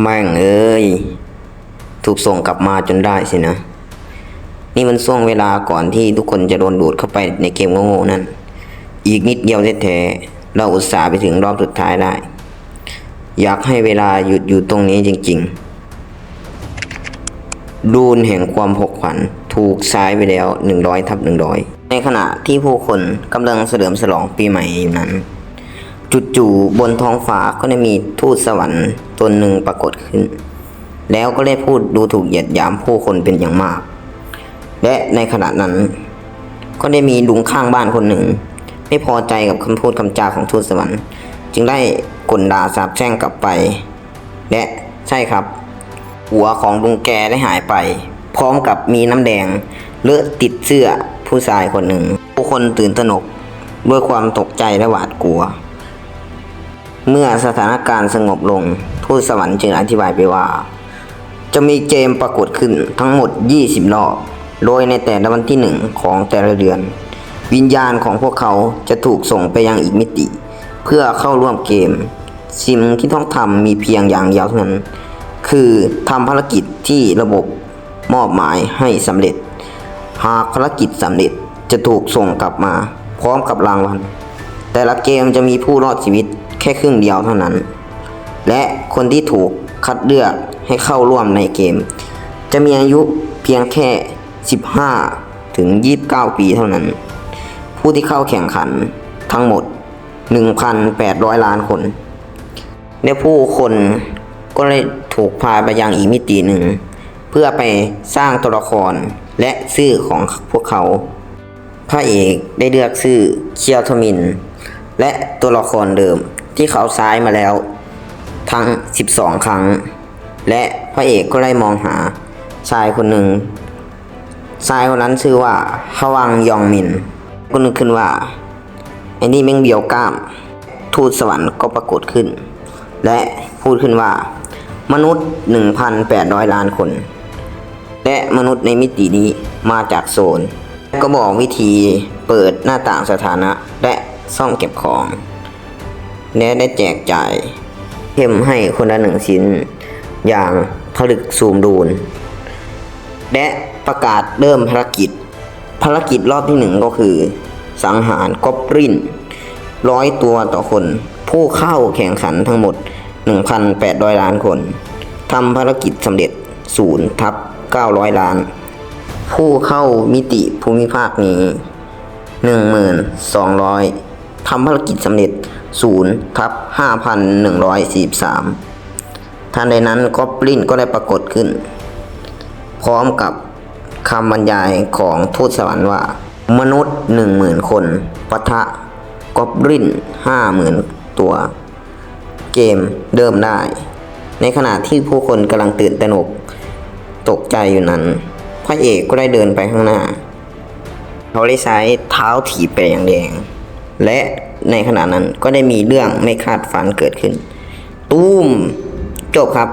ແມ່ງເອີຍ ຖືກສົ່ງກັບມາຈົນໄດ້ຊິນະ. ນີ້ມັນຊ່ວງເວລາກ່ອນທີ່ທຸກຄົນຈະໂດນດູດເຂົ້າໄປໃນເກມໂງ່ໆນັ້ນ. ອີກນິດດຽວແທ້ໆ ເຮົາອຸດສ່າໄປເຖິງຮອບສຸດທ້າຍໄດ້. ຢາກໃຫ້ເວລາຢຸດຢູ່ຕົງນີ້ຈິງໆ. ດູນແຫ່ງຄວາມຜົກຜັນຖືກສາຍໄປແລ້ວ ໜຶ່ງຮ້ອຍທັບໜຶ່ງຮ້ອຍ. ໃນຂະນະທີ່ຜູ້ຄົນກຳລັງສະເຫຼີມສະຫຼອງປີໃໝ່ຢູ່ນັ້ນ, ຈູ່ໆ ບົນທ້ອງຟ້າກໍໄດ້ມີທູດສະຫວັນຕົນໜຶ່ງປາກົດຂຶ້ນ ແລ້ວກໍໄດ້ພູດດູຖູກຢຽດຫຍາມຜູ້ຄົນເປັນຢ່າງມາກ. ແລະ ໃນຂະນະນັ້ນ ກໍໄດ້ມີລຸງຂ້າງບ້ານຄົນໜຶ່ງ ໄດ້ພໍໃຈກັບຄຳພູດຄຳຈາຂອງທູດສະຫວັນ, ຈຶ່ງໄດ້ກົ້ນດ່າສາບແຊ່ງກັບໄປ. ແລະ ໃຊ່ຄັບ, ຫົວຂອງລຸງແກໄດ້ຫາຍໄປ ພ້ອມກັບມີນ້ຳແດງເລາະຕິດເສື້ອຜູ້ຊາຍຄົນໜຶ່ງ. ຜູ້ຄົນຕື່ນຕະໜົກດ້ວຍຄວາມຕົກໃຈ ແລະ ຫວາດກົວ. ເມື່ອສະຖານະການສະຫງົບລົງ, ທູດສະຫວັນຈຶ່ງອະທິບາຍໄປວ່າ ຈະມີເກມປາກົດຂຶ້ນທັງໝົດ ຊາວສີ່ ຮອບ, ໂດຍໃນແຕ່ລະວັນທີໜຶ່ງຂອງແຕ່ລະເດືອນ, ວິນຍານຂອງພວກເຂົາຈະຖືກສົ່ງໄປຍັງອີກມິຕິ ເພື່ອເຂົ້າຮ່ວມເກມ. ສິ່ງທີ່ຕ້ອງທຳມີພຽງຢ່າງດຽວເທົ່ານັ້ນ ຄືທຳພາລະກິດທີ່ລະບົບມອບໝາຍໃຫ້ສຳເລັດ. ຫາກພາລະກິດສຳເລັດ ຈະຖືກສົ່ງກັບມາພ້ອມກັບລາງວັນ. ແຕ່ລະເກມຈະມີຜູ້ລອດຊີວິດແຄ່ເຄິ່ງດຽວເທົ່ານັ້ນ ແລະ ຄົນທີ່ຖືກຄັດເລືອກໃຫ້ເຂົ້າຮ່ວມໃນເກມ ຈະມີອາຍຸພຽງແຄ່ສິບຫ້າ ເຖິງ ຊາວເກົ້າປີເທົ່ານັ້ນ. ຜູ້ທີ່ເຂົ້າແຂ່ງຂັນທັງໝົດ ໜຶ່ງພັນແປດຮ້ອຍລ້ານຄົນ ແລະ ຜູ້ຄົນກໍໄດ້ຖືກພາໄປຍັງອີກມິຕິໜຶ່ງ ເພື່ອໄປສ້າງຕົວລະຄອນ ແລະ ຊື່ຂອງພວກເຂົາ. ພະເອກໄດ້ເລືອກຊື່ ເຄຍໂທມິນ ແລະ ຕົວລະຄອນເດີມທີ່ເຂົາສາຍມາແລ້ວທັງສິບສອງຄັ້ງ ແລະ ພະເອກກໍໄດ້ມອງຫາຊາຍຄົນໜຶ່ງ. ຊາຍຄົນນັ້ນຊື່ວ່າ ຮະວັງ ຢອງມິນ. ກໍນຶກຂຶ້ນວ່າ ໄອ້ນີ້ແມ່ງບ້ຽວກ້າມ. ທູດສະຫວັນກໍປາກົດຂຶ້ນ ແລະ ພູດຂຶ້ນວ່າ ມະນຸດ ໜຶ່ງພັນແປດຮ້ອຍລ້ານຄົນ ແລະ ມະນຸດໃນມິຕິນີ້ມາຈາກໂຊນ. ກໍບອກວິທີເປີດໜ້າຕ່າງສະຖານະ ແລະ ຊ່ອງເກັບຂອງ ແລະ ໄດ້ແຈກຈ່າຍເຂັມໃຫ້ຄົນລະໜຶ່ງຊິ້ນ ຢ່າງຜະລຶກສູມດູນ ແລະ ປະກາດເລີ່ມພາລະກິດ. ພາລະກິດລອບທີໜຶ່ງກໍຄື ສັງຫານກອບລິນຮ້ອຍຕົວຕໍ່ຄົນ. ຜູ້ເຂົ້າແຂ່ງຂັນທັງໝົດ ໜຶ່ງພັນແປດຮ້ອຍລ້ານຄົນ ທຳພາລະກິດສຳເລັດ ສູນທັບເກົ້າຮ້ອຍລ້ານ. ຜູ້ເຂົ້າມິຕິພູມິພາກນີ້ ໜຶ່ງໝື່ນສອງຮ້ອຍ ທຳພາລະກິດສຳເລັດ ສູນທັບຫ້າພັນໜຶ່ງຮ້ອຍສີ່ສິບສາມ. ທັນໃດນັ້ນ ກອບລິນກໍໄດ້ປາກົດຂຶ້ນ ພ້ອມກັບຄຳບັນຍາຍຂອງທູດສະຫວັນວ່າ ມະນຸດໜຶ່ງໝື່ນຄົນປະທະກອບລິນຫ້າໝື່ນຕົວ. ເກມເລີ່ມໄດ້. ໃນຂະນະທີ່ຜູ້ຄົນກຳລັງຕື່ນຕະໜົກຕົກໃຈຢູ່ນັ້ນ, ພະເອກກໍໄດ້ເດີນໄປຂ້າງໜ້າ. ເຂົາໄດ້ໃຊ້ເທົ້າຖີບໄປຢ່າງແຮງ ແລະ ໃນຂະນະນັ້ນກໍໄດ້ມີເລື່ອງໄມ່ຄາດຝັນເກີດຂຶ້ນ. ຕູມ! ຈົບຄັບ.